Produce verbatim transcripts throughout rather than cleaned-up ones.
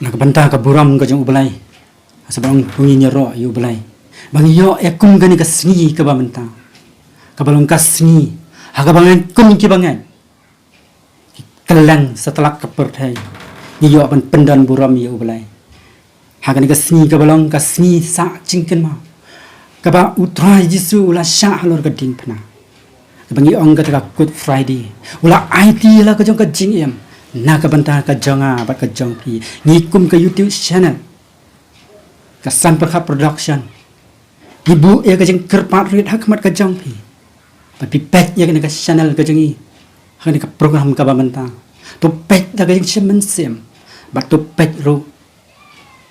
Na ka bynta ka burom ka jong U Blei, ha sa ba ong pynïaroh ïa U Blei ba ngi ïoh ïa kum kane ka sngi kaba mynta, kaba long ka sngi ha kaba ngi kum kiba ngeit, ki kylleng satlak ka pyrthei, ngi ïoh ban pyndon burom ïa U Blei ha kane ka sngi kaba long ka sngi sah jingkynmaw kaba U Trai Jisu u la shah halor ka diengphna, kaba ngi ong kata ka Good Friday. U la aiti la ka jong ka jingim na ka bynta ka jong nga bad ka jong phi. Ngi kum ka YouTube channel ka San Pyrkhat Production, ngi buh ïa ka jingkyrpad rit ha khmat ka jong phi ba phi peit ïa kane ka channel ka jong ngi ha kane ka program kaba mynta. To peit da ka jingshem mynsiem bad to peit ruh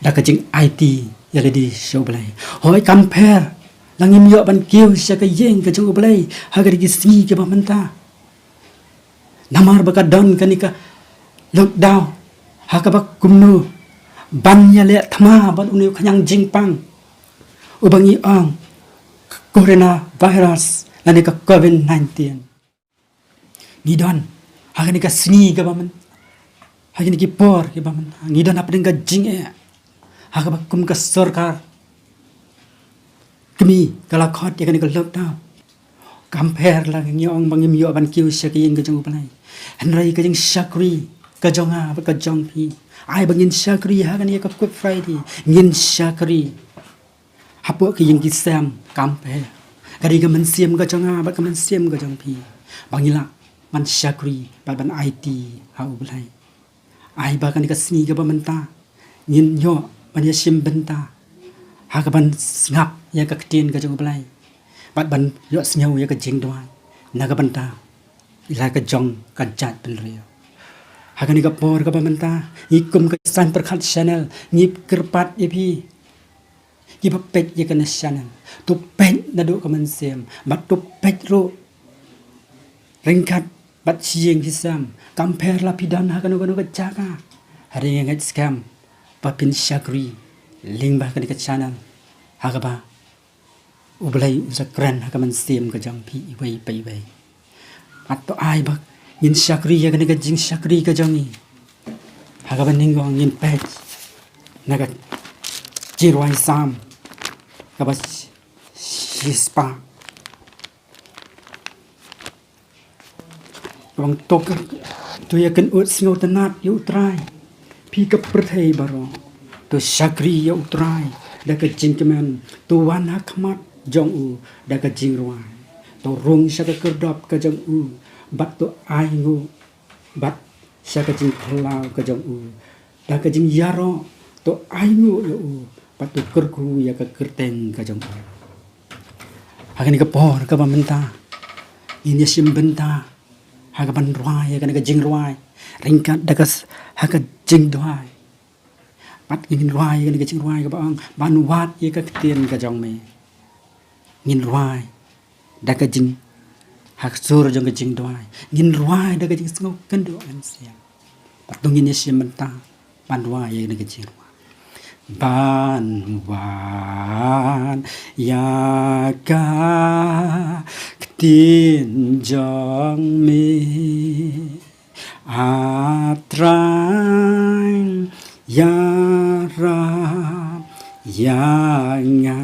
da ka jingaiti ïa lade sha U Blei. Hooid, kam pher la ngim ïoh ban kiew sha ka ïing ka jong U Blei ha kane ka sngi kaba mynta, namar ba ka don kane ka lockdown, ha kaba kumno ban ïaleh thma bad une u khñiang jingpang uba ngi ong coronavirus lane ka covid nineteen. Ngi don ha kane ka sngi kaba myn, ha kine ki por kiba mynta ngi don hapdeng ka jingeh ha kaba kum ka sorkar kmie ka la khot ïa kane ka lockdown. Kam pher la ngi ong ba ngim ïoh ban kiew sha ka ïing ka jong U Blei, hynrei ka jingshakri ka jong nga bad ka jong phi, ai ba ngin shakri ha kane ka Good Friday, ngin shakri hapoh ka ïing ki sem. Kam pher, ka dei ka mynsiem ka jong nga bad ka mynsiem ka jong phi ba ngi lah ban shakri bad ban aiti ha U Blei. Ai ba kane ka sngi kaba mynta ngin ïoh ban ïashim bynta ha kaban sngap ïa ka ktien ka jong U Blei bad ban ïohsngew ïa ka jingduwai na ka bynta la ka jong ka jaitbynriew. Ha kane ka por kaba mynta ngi kum ka San Pyrkhat Channel ngi kyrpad ïa phi kiba peit ïa kane ka channel, to peit naduh ka mynsiem bad to peit ruh ryngkat bad shi ïing shi sem. Kam pher la phi don ha kano kano ka jaka, hynrei nga ngeit skhem ba phin shakri lyngba kane ka channel ha kaba U Blei u sa kren ha ka mynsiem ka jong phi iwei pa iwei. Bad to ai ba ngin shakri ïa kane ka jingshakri ka jong ngi ha kaba nyngkong ngin peit na ka Jingrwai Salm kaba shispah. Kaba ong to ka, to ïa kynnoh sngewtynnat ïa U Trai, phi ka pyrthei baroh. To shakri ïa U Trai da ka jingkmen, to wan ha khmat jong u da ka jingrwai. To rung sha ka kyrdop ka jong u bad to ainguh, bad sha ka jingkhlaw ka jong u da ka jingïaroh. To ainguh ïa u bad to kyrkhu ïa ka kyrteng ka jong u. Ha kane ka por kaba mynta ngin ïashim bynta ha kaban rwai ïa kane ka jingrwai ryngkat da ka s-, ha ka jingduwai. Bad ngin rwai ïa kane ka jingrwai kaba ong ban wad ïa ka ktien ka jong me. Ngin rwai da ka jing, ha ka sur jong ka jingduwai, ngin rwai da ka jingsngewkynduh mynsiem. Bad to ngin ïashim bynta ban rwai ïa kane ka jingrwai. Ban wad ïa ka ktien jong me, A Trai, ïarap ïa nga.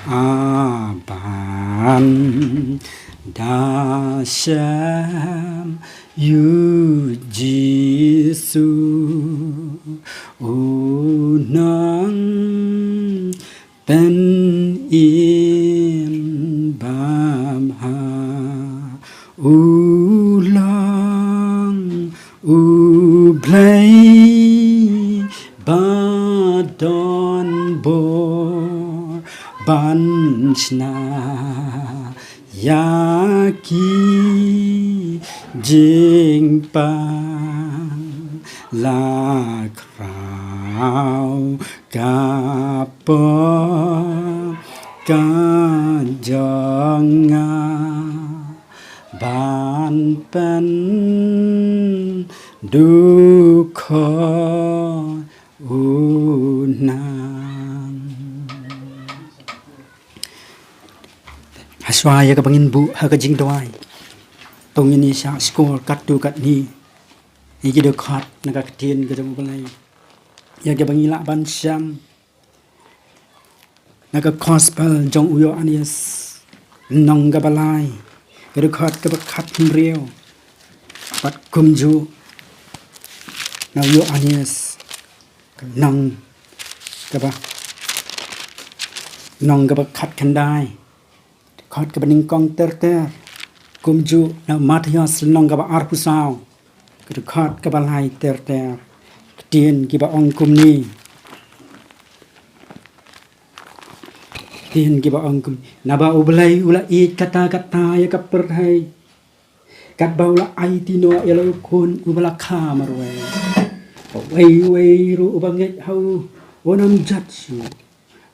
A ban da shem ïa U Jisu, u nongpynim babha, u long U Blei ba don bor ban shna ïa ki jingpang. La khraw ka por ka jong nga ban pynduh khot u nang. Hashwa ïa kaba ngin buh ha ka jingduwai, to ngin ïa shah shkor katto katne Ïa ki dkhot na ka ktien ka jong U Blei, ïa kiba ngi lah ban shem na ka gospel jong u Ïoannis, lynnong kaba lai, ka dkhot kaba khathynriew, bad kumjuh na u Ïoannis, lynnong kaba, lynnong kaba khatkhyndai, dkhot kaba nyngkong ter ter. Kumjuh na u Mathaios, lynnong kaba arphew saw, ka dkhot kaba lai ter ter. Ktien kiba ong kumne. Ktien kiba ong kumne: Naba U Blei u la ïeit katta katta ïa ka pyrthei, katba u la aiti noh ïa la u Khun uba la kha marwei. Uwei uwei ruh uba ngeit ha u un ym jot shuh,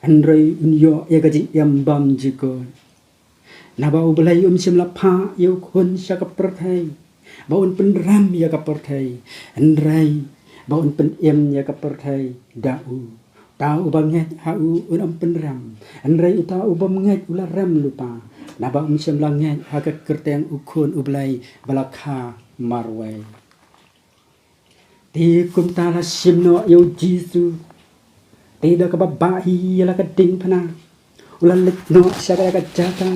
hynrei un ïoh ïa ka jingim bymjukut. Naba U Blei um shym la phah ïa u Khun sha ka pyrthei ba un pynrem ïa ka pyrthei, hynrei ba un pynim ïa ka pyrthei da u. Uta uba ngeit ha u un ym pynrem, hynrei uta u bym ngeit u la rem lypa, naba um shym la ngeit ha ka kyrteng u Khun U Blei ba la kha marwei. Te kumta la shim noh ïa u Jisu. Te da kaba bah hi ïa la ka diengphna, u la leit noh sha ka jaka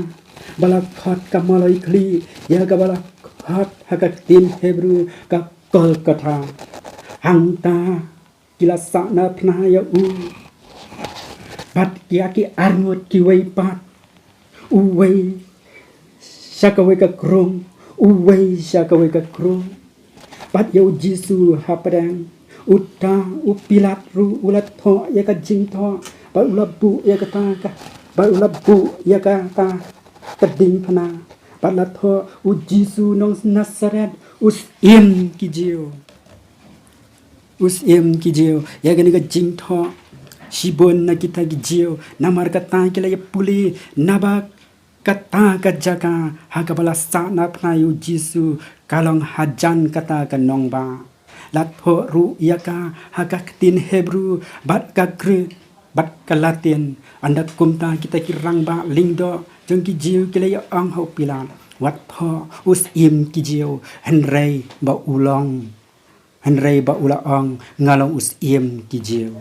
ba la khot ka maloi khlieh, ïa kaba la khot ha ka ktien Hebru ka Golgotha. Hangta ki la sahnarphna ïa u bad ïa ki arngut kiwei pat, uwei sha kawei ka krung, uwei sha kawei ka krung. Bad ïa u Jisu hapdeng, uta u Pilat ruh u la thoh ïa ka jingthoh, bad u la buh ïa kata ka, bad u la buh ïa kata ka diengphna, bad la thoh: U Jisu nong Nasaret, u Syiem ki Jiw. U Syiem ki Jiw. Ïa kane ka jingthoh, shibun na kita ki Jiw, namar kata ki la ïa pule, naba kata ka jaka ha kaba la sahnarphna ïa u Jisu ka long hajan kata ka nongbah. La thoh ruh ïa ka ha ka ktien Hebru bad ka Grik bad ka Latin. Ynda kumta kita ki rangbah lyngdoh jong ki Jiw ki la ïa ong ha u Pilat: Wat thoh u Syiem ki Jiw, hynrei ba u long, hynrei ba u la ong: Nga long u Syiem ki Jiw.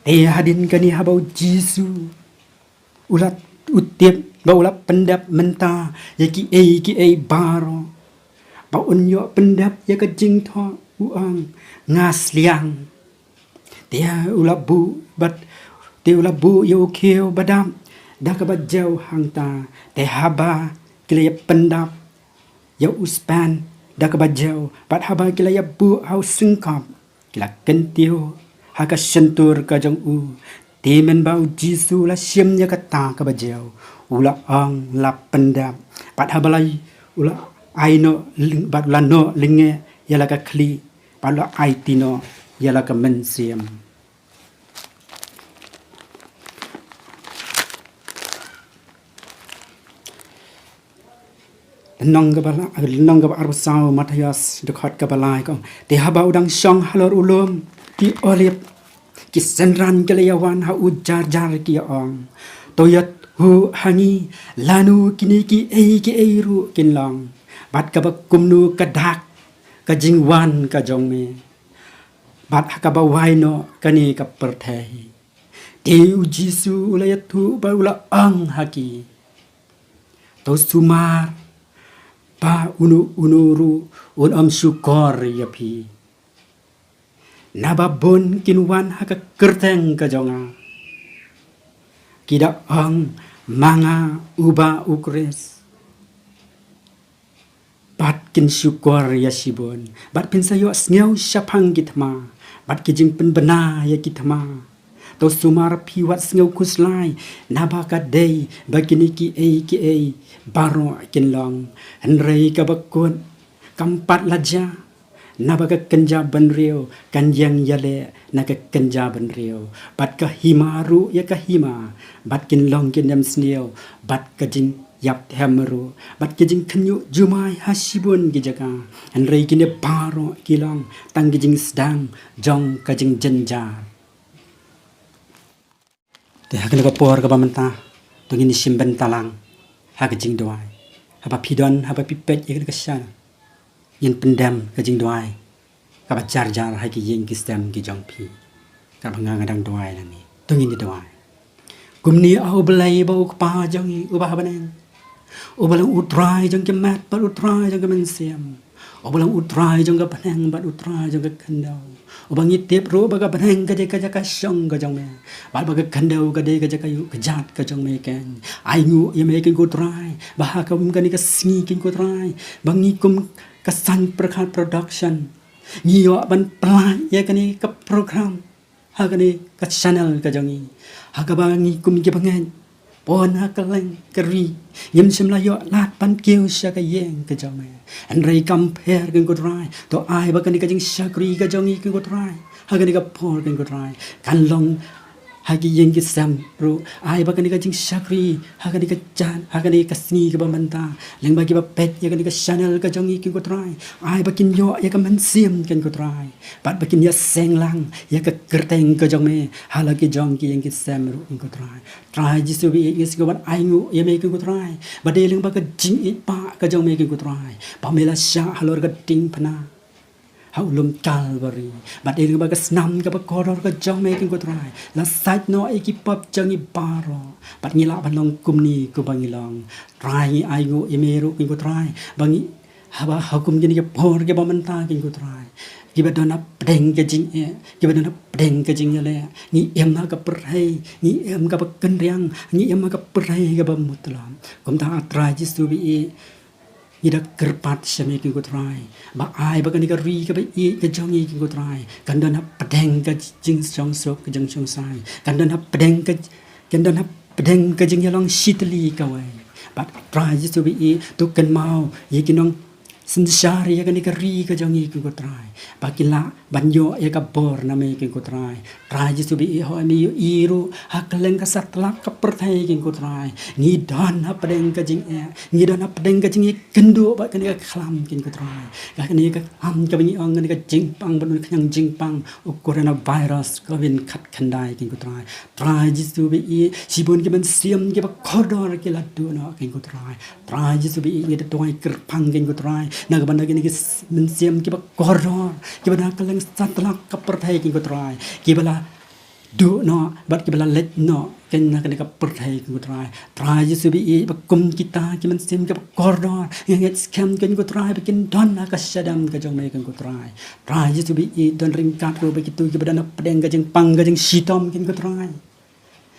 Te hadien kane, haba u Jisu u la, u tip ba u la pyndep mynta ïa kiei kiei baroh, ba un ïoh pyndep ïa ka jingthoh, u ong: Nga sliang. Te u la buh bad, te u la buh ïa u khiew badap da kaba jew hangta. Te haba ki la ïa pyndap ïa u spen da kaba jew, bad haba ki la ïa buh ha u syngkop, ki la kyntiew ha ka shyntur ka jong u. Te mynba u Jisu u la shim ïa kata kaba jew, u la ong: La pyndep. Bad haba la, u la ai noh lyng-, bad u la noh lyngngoh ïa la ka khlieh, bad u la aiti noh ïa la ka mynsiem. Lynnong kaba la, lynnong kaba arphew saw, Mathaios, dkhot kaba lai ka ong: Te haba u dang shong halor u lum ki Olib, ki synran ki la ïa wan ha u jar jar ki ïa ong: To ïathuh ha ngi, lano kine kiei kiei ruh kin long, bad kaba kumno ka dak ka jingwan ka jong me, bad ha kaba wai noh kane ka pyrthei. Te u Jisu u la ïathuh bad u la ong ha ki: To sumar ba uno uno ruh un ym shukor ïa phi. Naba bun kin wan ha ka kyrteng ka jong nga, ki da ong: Ma nga uba u Khrist. Bad kin shukor ïa shibun, bad phin sa ïohsngew shaphang ki thma bad ki jingpynbna ïa ki thma. To sumar phi, wat sngew khuslai, naba ka dei ba kine kiei kiei baroh kin long. Hynrei kaba kut kam pat la jia, naba ka kynja bynriew kan ïeng ïaleh na ka kynja bynriew, bad ka hima ruh ïa ka hima, bad kin long ki nemsniew, bad ka jingïap them ruh, bad ki jingkhynñiuh jumai ha shibun ki jaka. Hynrei kine baroh ki long tang ki jingsdang jong ka jingjynjar. Te ha kane ka por kaba mynta, to ngin ïa shim bynta lang ha ka jingduwai. Haba phi don, haba phi peit ïa kane ka channel, ngin pyndem ka jingduwai. kaba jar jar ha ki ïing ki sem ki jong phi. Kaba nga nga dang duwai nangne. To ngin ïa duwai. Kumne, A U Blei ba U Kpa jong ngi uba ha bneng, uba long U Trai jong ki met bad U Trai jong ki mynsiem, uba long U Trai jong ka bneng bad U Trai jong ka khyndew, uba ngi tip ruh ba ka bneng ka dei ka jaka shong ka jong me, bad ba ka khyndew ka dei ka jaka ïuh kjat ka jong me, keiñ. Ai nguh ïa me, keiñ ko Trai, ba ha kum kane ka sngi, keiñ ko Trai, ba ngi kum ka San Pyrkhat Production ngi ïoh ban pynlait ïa kane ka program ha kane ka channel ka jong ngi, ha kaba ngi kum ki bangeit, pynban ha kylleng ka ri, ngim shym la ïoh lad ban kiew sha ka ïing ka jong me. Hynrei kam pher, keiñ ko Trai, to ai ba kane ka jingshakri ka jong ngi, keiñ ko Trai, ha kane ka por, keiñ ko Trai, kan long ha ki ïing ki sem ruh. Ai ba kane ka jingshakri ha kane ka jan, ha kane ka sngi kaba mynta, lyngba kiba peit ïa kane ka channel ka jong ngi, keiñ ko Trai, ai ba kin ïoh ïa ka mynsiem, keiñ ko Trai, bad ba kin ïaseng lang ïa ka kyrteng ka jong me ha la ki jong ki ïing ki sem ruh, keiñ ko Trai. Trai Jisu ba ïeit, ngi sngew ban ai nguh ïa me, keiñ ko Trai, ba dei lyngba ka jingïeit ba ka jong me, keiñ ko Trai, ba me la shah halor ka diengphna ha u lum Kalbari, bad dei lyngba ka snam kaba kordor ka jong me, keiñ ko Trai, la sait noh ïa ki pop jong ngi baroh, bad ngi lah ban long kumne kumba ngi long. Trai, ngi ai nguh ïa me ruh, keiñ ko Trai, ba ngi, haba ha kum kine ki por kiba mynta, keiñ ko Trai, kiba don hapdeng ka jingeh, kiba don hapdeng ka jingïaleh, ngi im ha ka pyrthei, ngi im kaba kynriang, ngi im ha ka pyrthei kaba mutlop. Kumta, A Trai Jisu ba ïeit, ngi da kyrpad sha me, keiñ ko Trai, ba ai ba kane ka ri kaba ïeit ka jong ngi, keiñ ko Trai, kan don hapdeng ka jingshongsuk ka jingshongsai, kan don hapdeng ka, kan don hapdeng ka jingïalong shitylli kawei. Bad Trai Jisu ba ïeit, to kynmaw ïa ki nongsynshar ïa kane ka ri ka jong ngi, keiñ ko Trai, ba ki lah ban ïoh ïa ka bor na me, keiñ ko Trai. Trai Jisu ba ïeit, hooid, me ïohi ruh ha kylleng ka satlak ka pyrthei, keiñ ko Trai, ngi don hapdeng ka jingeh, ngi don hapdeng ka jingïakynduh bad kane ka khlam, keiñ ko Trai, kane ka khlam kaba ngi ong kane ka jingpang bad u khñiang jingpang, u coronavirus covid khatkhyndai, keiñ ko Trai. Trai Jisu ba ïeit, shibun ki mynsiem kiba kordor ki la duh noh, keiñ ko Trai. Trai Jisu ba ïeit, ngi da duwai kyrpang, keiñ ko Trai, na ka bynta kine ki s-, mynsiem kiba kordor, kiba na kylleng satlak ka pyrthei, keiñ ko Trai, kiba la duh noh bad kiba la leit noh, keiñ, na kane ka pyrthei, keiñ ko Trai. Trai Jisu ba ïeit, ba kum kita ki mynsiem kiba kordor, nga ngeit skhem, keiñ ko Trai, ba kin don ha ka shadem ka jong me, keiñ ko Trai. Trai Jisu ba ïeit, don ryngkat ruh bad kito kiba don hapdeng ka jingpang ka jingshitom, keiñ ko Trai,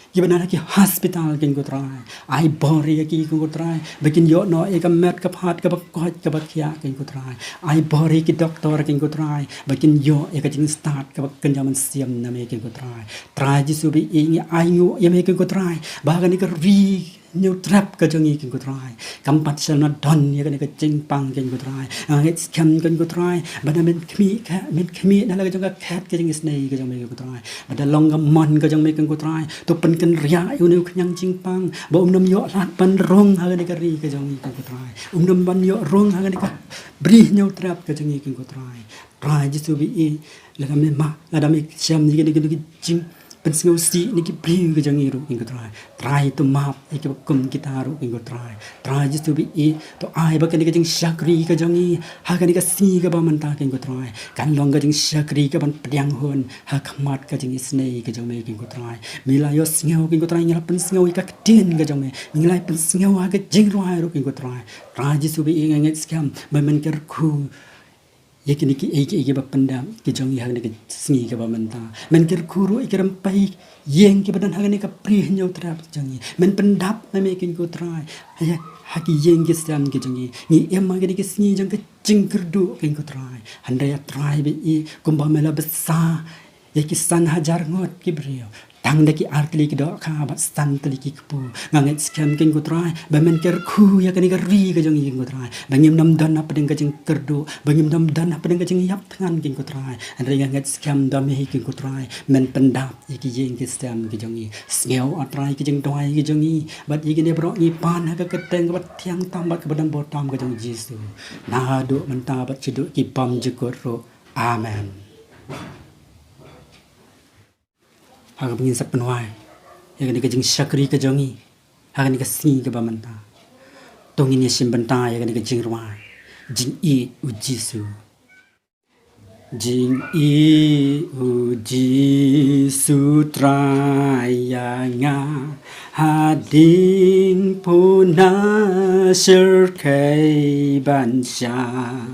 kiba don ha ki hospital, keiñ ko Trai. Ai bor ïa ki, keiñ ko Trai, ba kin ïoh noh ïa ka met ka phad kaba koit kaba khiah, keiñ ko Trai. Ai bor ïa ki doktor, keiñ ko Trai, ba kin ïoh ïa ka jingstad kaba kynja mynsiem na me, keiñ ko Trai. Trai Jisu ba ïeit, ngi ai nguh ïa me, keiñ ko Trai, ba ha kane ka Ri Hynñiewtrep ka jong ngi, keiñ ko Trai, kam pat shym la don ïa kane ka jingpang, keiñ ko Trai. Nga ngeit skhem, keiñ ko Trai, ba da men khmih ka, men khmih na la ka jong ka khet ka jingisynei ka jong me, keiñ ko Trai, ba da long ka mon ka jong me, keiñ ko Trai, to pynkynriah ïa une u khñiang jingpang, ba um nym ïoh lad ban rung ha kane ka ri ka jong ngi, keiñ ko Trai, um nym ban ïoh rung ha kane ka Ri Hynñiewtrep ka jong ngi, keiñ ko Trai. Trai Jisu ba ïeit, lada me map, lada me shem ïa kine ki jingpynsngewsih na ki briew ka jong ngi ruh, keiñ ko Trai, Trai, to map ïa kiba kum kita ruh, keiñ ko Trai. Trai Jisu ba ïeit, to ai ba kane ka jingshakri ka jong ngi ha kane ka sngi kaba mynta, keiñ ko Trai, kan long ka jingshakri kaban pdiang hun ha khmat ka jingisynei ka jong me, keiñ ko Trai. Me la ïohsngew, keiñ ko Trai, ngi la pynsngew ïa ka ktien ka jong me, ngi la pynsngew ha ka jingrwai ruh, keiñ ko Trai. Trai Jisu ba ïeit, nga ngeit skhem ba men kyrkhu ïa kine kiei kiei kiba pyndap ki jong ngi ha kane ka sngi kaba mynta. Men kyrkhu ruh ïa ki rympei ïing kiba don ha kane ka Ri Hynñiewtrep jong ngi. Men pyndap na me, keiñ ko Trai, ïa ha ki ïing ki sem ki jong ngi. Ngi im ha kane ka sngi jong ka jingkyrduh, keiñ ko Trai, hynrei A Trai ba ïeit, kumba me la bsa ïa ki san hajar ngut ki briew tang da ki ar tylli ki dohkha bad san tylli ki kpu. Nga ngeit skhem, keiñ ko Trai, ba men kyrkhu ïa kane ka ri ka jong ngi, keiñ ko Trai, ba ngim nym don hapdeng ka jingkyrduh, ba ngim nym don hapdeng ka jingïap thngan, keiñ ko Trai. Hynrei nga ngeit skhem da me hi, keiñ ko Trai, men pyndap ïa ki ïing ki sem ki jong ngi. Sngew, A Trai, ki jingduwai ki jong ngi, bad ïa kine baroh ngi pan ha ka kyrteng kaba thiang tam bad kaba donbor tam ka jong U Jisu, naduh mynta bad shaduh ki bymjukut ruh. Amen. Ha kaba ngin sa pynwai ïa kane ka jingshakri ka jong ngi ha kane ka sngi kaba mynta, to ngin ïa shim bynta ïa kane ka jingrwai Jingïeit U Jisu. Jingïeit u Jisu Trai ïa nga, ha diengphna shyrkhei ban shah,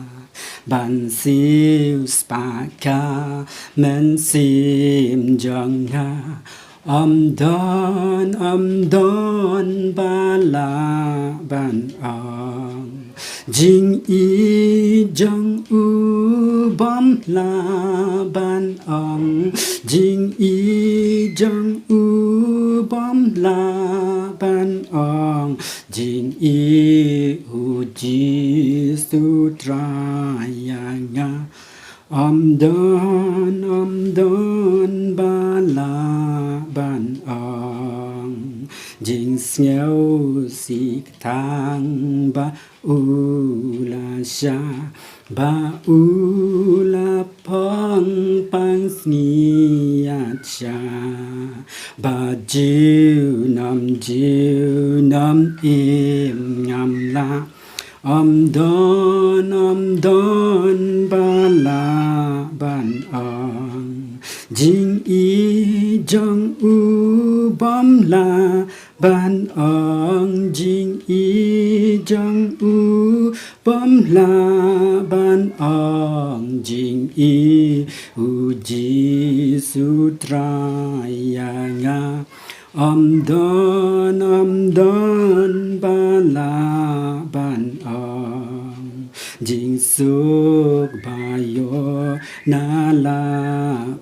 ban siew spah ka mynsiem jong nga. Ym don, ym don ba lah ban ong, jingïeit jong u bym lah ban ong, jingïeit jong u bym lah ban ong, jingïeit u Jisu Trai ïa nga. Ym don, ym don ba lah ban ong, jingsngew sih tang ba u la shah, ba u la phong pansngiat shah, ba junom junom im ngam lah. Ym don, ym don ba lah ban ong, jingïeit jong u bym lah ban ong, jingïeit jong u bym lah ban ong, jingïeit u Jisu Trai ïa nga. Ym don, ym don ba lah ban ong, jingsuk ba ïoh na la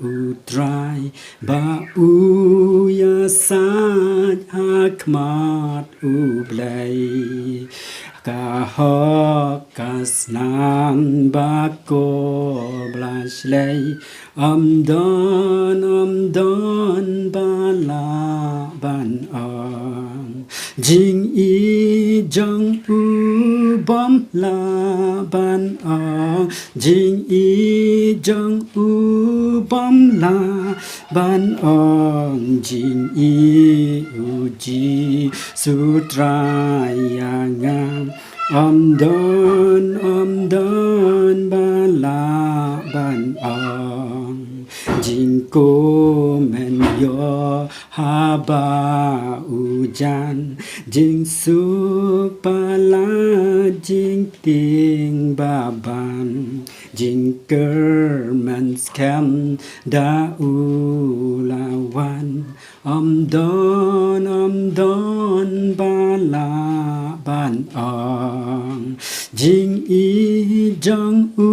u Trai, ba u ïasaid ha khmat u Blei. Ka hok ka snam ba kop la shlei. Ym don, ym don ba lah ban ong, jingïeit jong u bym lah ban ong, jingïeit jong u bym lah ban ong, jingïeit u Jisu Trai ïa nga. Ym don, ym don ba lah ban ong, jingkmen ïoh haba u jan, jingsuk palat jingtieng ba ban, jingkyrmen skhem da u la wan. Ym don, ym don ba lah ban ong, jingïeit jong u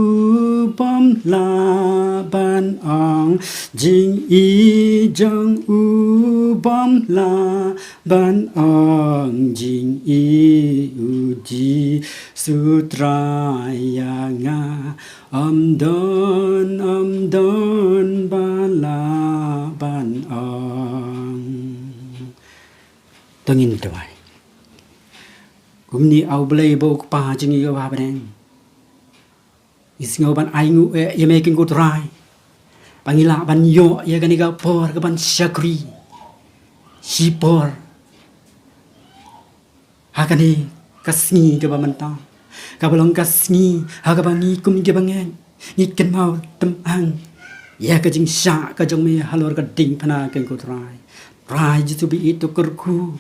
bym lah ban ong, jingïeit jong u bym lah ban ong, jingïeit u Jisu Trai ïa nga. Ym don, ym don ba lah ban ong. To ngin duwai. Kumne A Blei ba u Kpa jong ngi uba ha bneng, ngi sngew ban ainguh ïa me Kynrad ko Trai, ba ngi lah ban ïoh ïa kane ka por ka ban shakri shipor ha kane ka sngi kaba mynta, kaba long ka sngi ha kaba ngi kum ki bangeit ngi kynmaw tymmen ïa ka jingshah ka jong me halor ka diengphna Kynrad ko Trai. Trai Jisu ba ïeit, to kyrkhu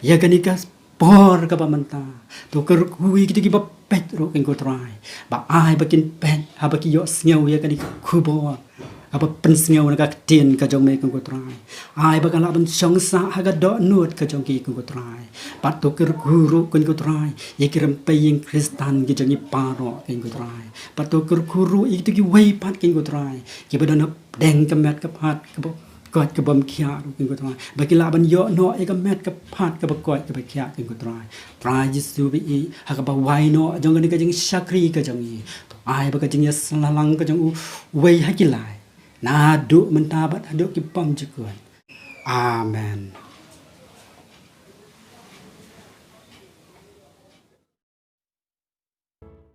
ïa kane ka por kaba mynta, to kyrkhu ïa kito kiba peit ruh Kynrad ko Trai, ba ai ba kin peit haba ki ïohsngew ïa kane ka khubor kaba pynsngew na ka ktien ka jong me Kynrad ko Trai. Ai ba kan lah ban shong sah ha ka dohnud ka jong ki Kynrad ko Trai. Bad to kyrkhu ruh Kynrad ko Trai ïa ki rympei ïing Khristan ki jong ngi baroh Kynrad ko Trai. Bad to kyrkhu ruh ïa kito kiwei pat Kynrad ko Trai kiba don hapdeng ka met ka phad kaba koit kabym khiah ruh Kynrad ko Trai, ba ki lah ban ïoh noh ïa ka met ka phad kaba koit kaba khiah Kynrad ko Trai. Trai Jisu ba ïeit, ha kaba wai noh jong kane ka jingshakri ka jong ngi, to ai ba ka jingïasyllok ka jong u wei ha ki lai, naduh mynta bad haduh ki bymjukut. Amen.